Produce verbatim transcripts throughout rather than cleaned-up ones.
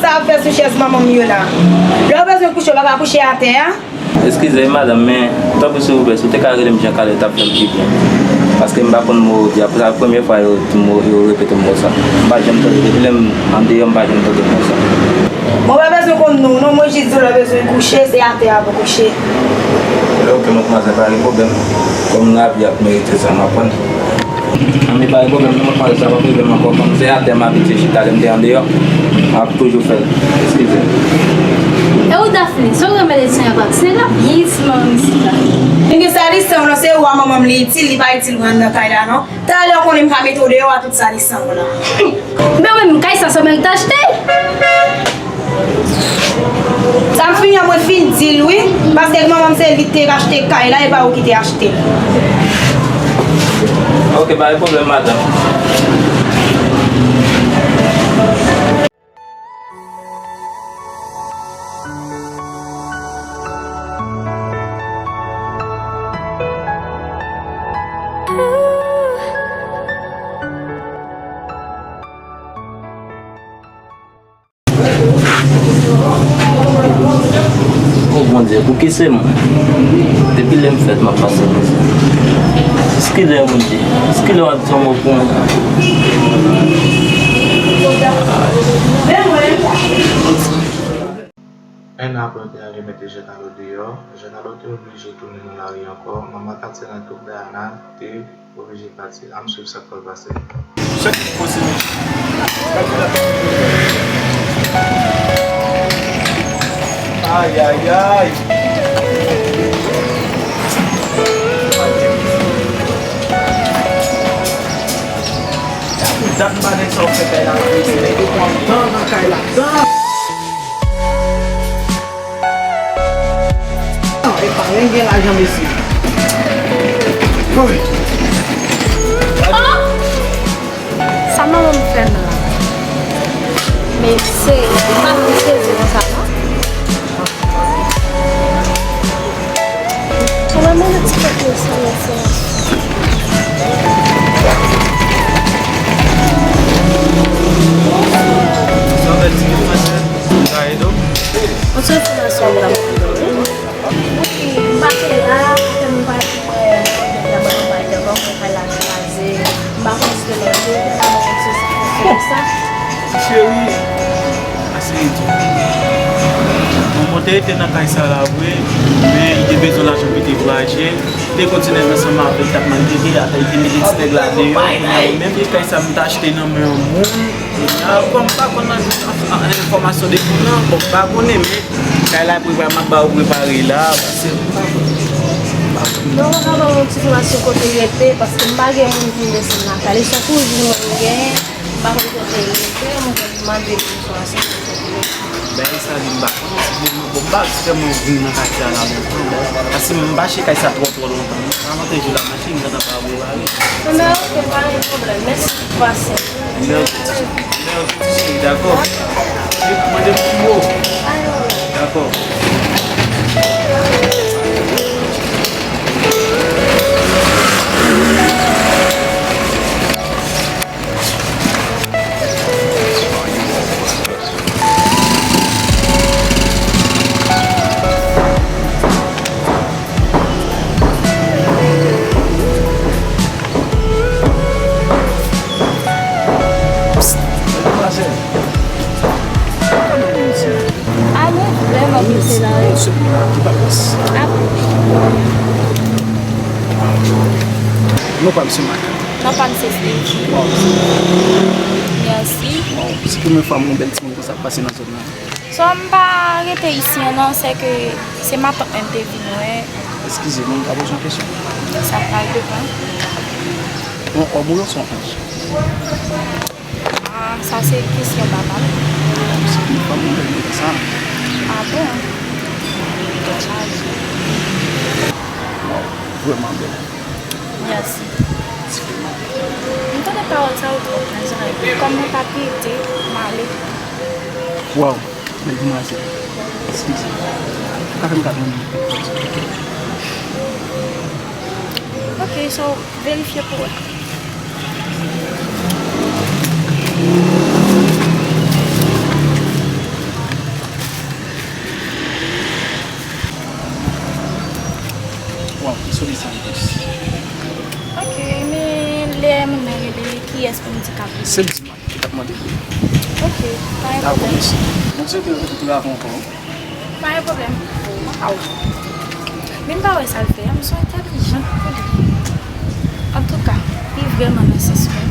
Sa ap fè sou chèz manman m yo la. Lè w bezwen kouche, w pa ka kouche atè a? Eskize wi madanm, men tanpri silvouplè, si w te ka rele m Jean Carlo, t ap fè m pi byen. Paske m pa konn mo yo di a, sa premye fwa yo, yo repete m mo sa. M pa janm tande, depi lè m andeyò, m pa janm tande mo sa. Mwen pa bezwen konn non w non, mwen jis di w lè w bezwen kouche, se atè a pou w kouche. Oke, oke, madmwazèl, pa gen pwoblèm. Kòm lavi ap merite sa, m ap pran. Anben, pa gen pwoblèm non, madmwazèl, sa p ap rive m ankò. Kòm se atè m abitye chita lè m te andeyò, m ap toujou fè l. Eskize. E ou, Daphne, sa w renmen de ti nèg la? Ti nèg la byen itil nan isit la. Li gen sa li sanble, se ou a manman m li itil, li pa itil pou anndan kay la non. Talè w konnen m ka mete w deyò a tout sa li sanble la. Men mwen menm, kay sa, se mwen ki t achte l. Sa m fini an, mwen fin di l wi, paske manman m se li te achte kay la, e pa ou ki te achte l. Oke, pa gen pwoblèm, madanm. O Bondye, pouki se mwen? Depi lè m fèt, m ap pase konsa. Jiskilè, Bondye? Jiskilè w ap di yon mo pou mwen? Enn an apre yo te ale mete Jean Carlo deyò, Jean Carlo te oblije tounen nan lari ankò. Manman Tatiana ak Dayana te oblije pati. Ann swiv sa k pral pase. Ayayay! Pou dat bagay sa w fè kay la, se nèg yo pran dan nan kay la, dan! Non, e pa ren gen lajan, mesye. Woy. Oh! Sa manman m fè m la? Mesye, e pa pou sezi konsa non. Sa manman m ti kote sa, mesye. Sa fè ti mesye. Sa e do. Yon sèl enfòmasyon m t ap mande w. Wi, m pa te la, apre m pa di mwen, mwen pa te la, mwen pa te la, mwen pa la kraze. M pa konn si te manje, m pa konn si se sa. Ti cheri, ase tou. Bon, mwen te rete nan kay sa la vre, men li te bezwen lajan pou li te vwayaje. Li te kontinye ansanm avè l, t ap maltrete, atè li te mete ti nèg la deyò. Kounye a, menm li kay sa m t achte nan men yon moun. Kounye a, kòm m pa konn an, an, an, enfòmasyon de moun nan, bon, m pa konnen, men kay la prepare, m ap ba ou prepare la, pase m pa konn. M pa konn. Non, mwen ka ba w yon ti enfòmasyon kote l rete, paske m pa gen moun pou m desann lakay li. Se yon kouzin mwen m genyen, m pa konn kote l rete, mwen te mande pou enfòmasyon kote l rete. Bagay sa li m pa konnen, se bon, bon, m pa vrèman vin nan katye a la lontan, bon. Paske m pa chita kay sa twò, twò lontan. Avan te jou la mache, m gentan pa prepare. Mè oke, pa gen pwoblèm. Mèsi pou pasyans ou. Mèsi. Mèsi, cheri, dakò. Mande m ti mo. Dakò. Ah, nou vrèman prese la wi. Ah bon? Non pa m se Maka. Non pa m se Stacy. Mèsi. Waw, se premye fwa m wè yon bèl timoun konsa ap pase nan zòn nan. So, m pa rete isi an non, se ke se matant mwen m te vin wè. Eskize m, m ka poze yon kesyon? Sa pral depann. Yon òm ou yon se yon anj? Ah, sa se kesyon papa m. Se yon fanm bèl konsa. Ah bon? Waw, vrèman bèl. Mèsi. M tande pawòl sa yo twòp nan zòrèy mwen. Kòm mwen pa p rete, m ale. Waw, bèl demwazèl. Eskize. Ou ka fè m gade yon minit? Ok, so, verifye pou wè. Se di m ki t ap mande. Ok, pa gen pwoblèm. Dakò, mèsi. Mwen swete w retwouve avè w ankò. Pa gen pwoblèm. Waw. Men m pa wè sa l fè a, m son entèlijant pou li. Antouka, li vrèman nan sans mwen.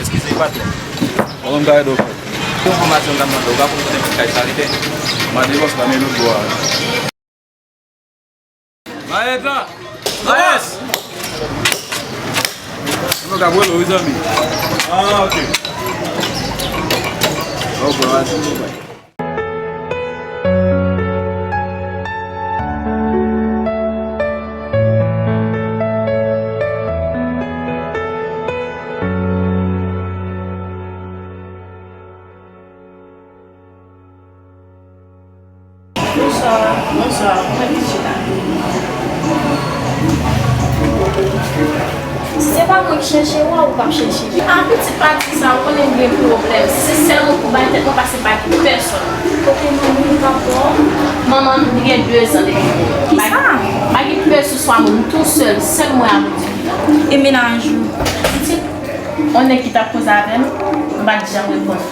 Eskize, patnè. Mwen menm ka ede w, frè. Yon enfòmasyon m ta mande w, ou pa konn kote kay sa rete? Mande bòs la, men lòt bò a. Maestro! Maestro! Nou ka bwè lò, wi, zanmi. Ah, ok. Ok, vas-y, bye. Bonswa. Bonswa. Mwen vin chita. Si se pa mwen ki chèche w, ou p ap chèche. A pitit pati sa, ou konnen m gen pwoblèm. Si se sèlman pou bay tèt mwen pase bay pou pèsonn. Kote manman m, papa w? Manman m, li gen de zan depi m mouri. Kisa? Pa gen pèsonn sou mwen, m tou sèl, sèl mwen avèk Didi la. E mennaj ou? Pitit, yon nèg ki t ap koze avè m, m pa t janm reponn.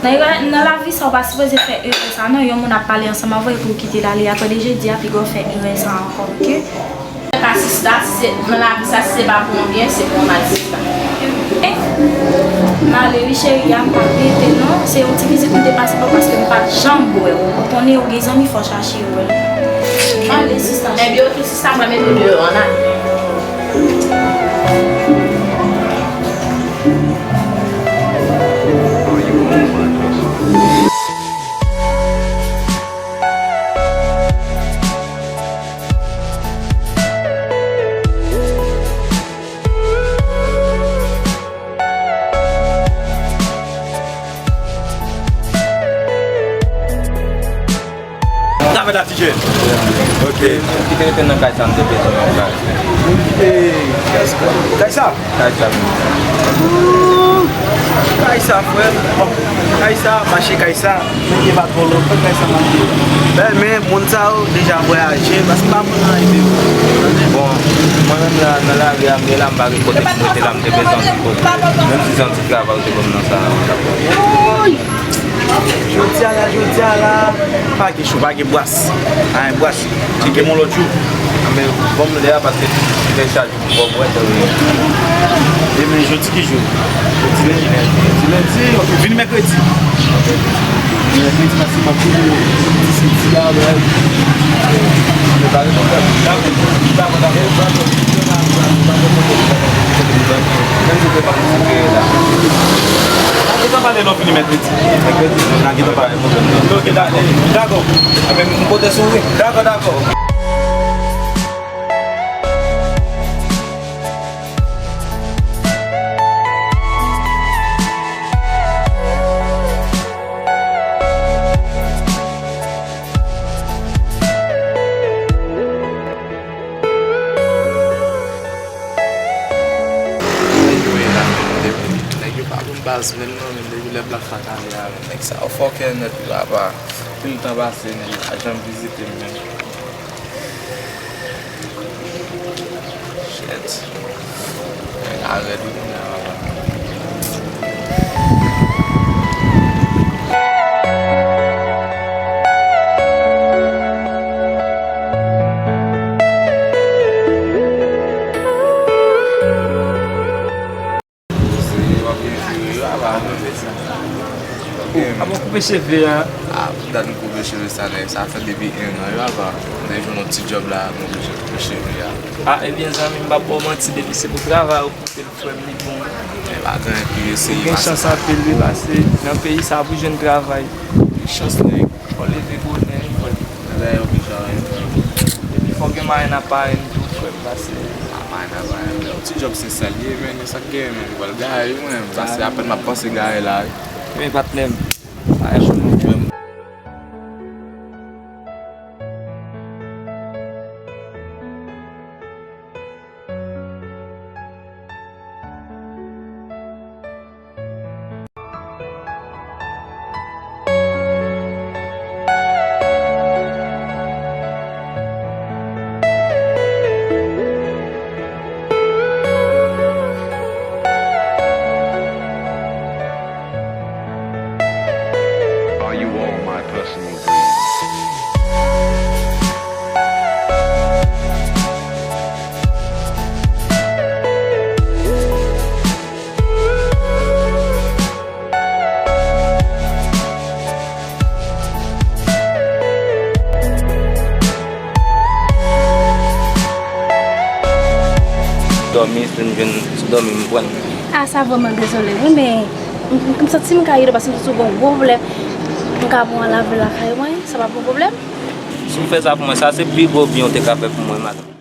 Nan, nan lavi sa, ou pa sipoze fè erè sa non. Yon moun ap pale ansanm avè w epi w kite l ale. Apre de jedi a, piga w fè erè sa ankò, oke? Ka sista, si se nan lavi sa, si se pa pou yon byen, se pou yon mal sista. Eh, m ale wi cheri a, m pa rete non. Se yon ti vizit m te pase ba w paske m pa t janm wè w. Ou konnen ou gen zanmi, fò w chache wè l. M ale sista. Ebyen, oke sista, mwen mete w deyò an ale. Sa fèt la, ti jèn? Ok. Ki te rete nan kay sa, m te bezwen yon kay. Ou kite kay sa? Kay sa. Ooh, kay sa, frè m. Bon, kay sa, mache kay sa. Men gen pa twò lontan, kay sa mache. Ben, men moun sa yo deja vwayaje, paske m pa konn nan ide yo. Bon, mwen menm la, nan lari a, m ye la, m pa gen kote pou m rete la, m te bezwen yon ti kote. Menm si se yon ti travay, ou te ban m nan sa. Ooh! Jodi a la, jodi a la, pa gen cho, pa gen bwas. Pa gen bwas. Cheke m yon lòt jou. Anben, ban m lè a paske m fè chaj pou m wè tande. Demen jodi ki jou? Jodi lendi. Jodi lendi, ok. Vini mèkredi. Vini mèkredi paske m ap fini ti senti a, wè. Prepare pou fè. Dakò, dakò, dakò. Menm si w prepare ti peye la. Gentan pale non, vini mèkredi. Mèkredi. N a gentan pale. Ok, dakò. Dakò. Enben, m konte sou ou wi. Dakò, dakò. Nèg yo ye la, depi, nèg yo pa konn baz menm non, menm depi lè Black Cat ale a, nèg sa yo fòkè nèt wi papa. Pil tan pase, nèg yo pa janm vizite m menm. Shit. Nèg la rèd wi kounye a papa. Se w ap gen cheve yo, a pa renmen sa. Oh, a bon koupe cheve a. Ah, dat m koupe cheve sa, nèg sa fè depi en an yo, a pa. Mwen jwenn yon ti djòb la, mwen oblije koupe cheve a. Ah, ebyen, zanmi m, m p ap ba w manti, depi se pou travay ou koupe l, frè m, li bon. Men Pa gen anyen pi eseye pase. Ou gen chans anpil wi, paske nan peyi sa pou jwenn travay. Gen chans nèg. Fò leve bonè wi frè. Travay yo ki jan wi frè. Epi fò gen marenn ak parenn tou frè m, paske. A marenn ak parenn frè. Ti djòb se sèl ye men, e sa k gen men, m pral gaye wi mwen, paske apèn m ap panse gaye la wi. Men patnè m. Bagay cho men. Are you all my personal dreams? Dòmi, si m jwenn sou dòmi, m pran. Ah, sa vrèman dezole wi, men m, m, m santi m ka ede w paske m santi w gen yon gwo pwoblèm. M ka ba w lave lakay mwen, sa p ap yon pwoblèm? Si w fè sa pou mwen, sa se pi gwo byen w te ka fè pou mwen, madanm.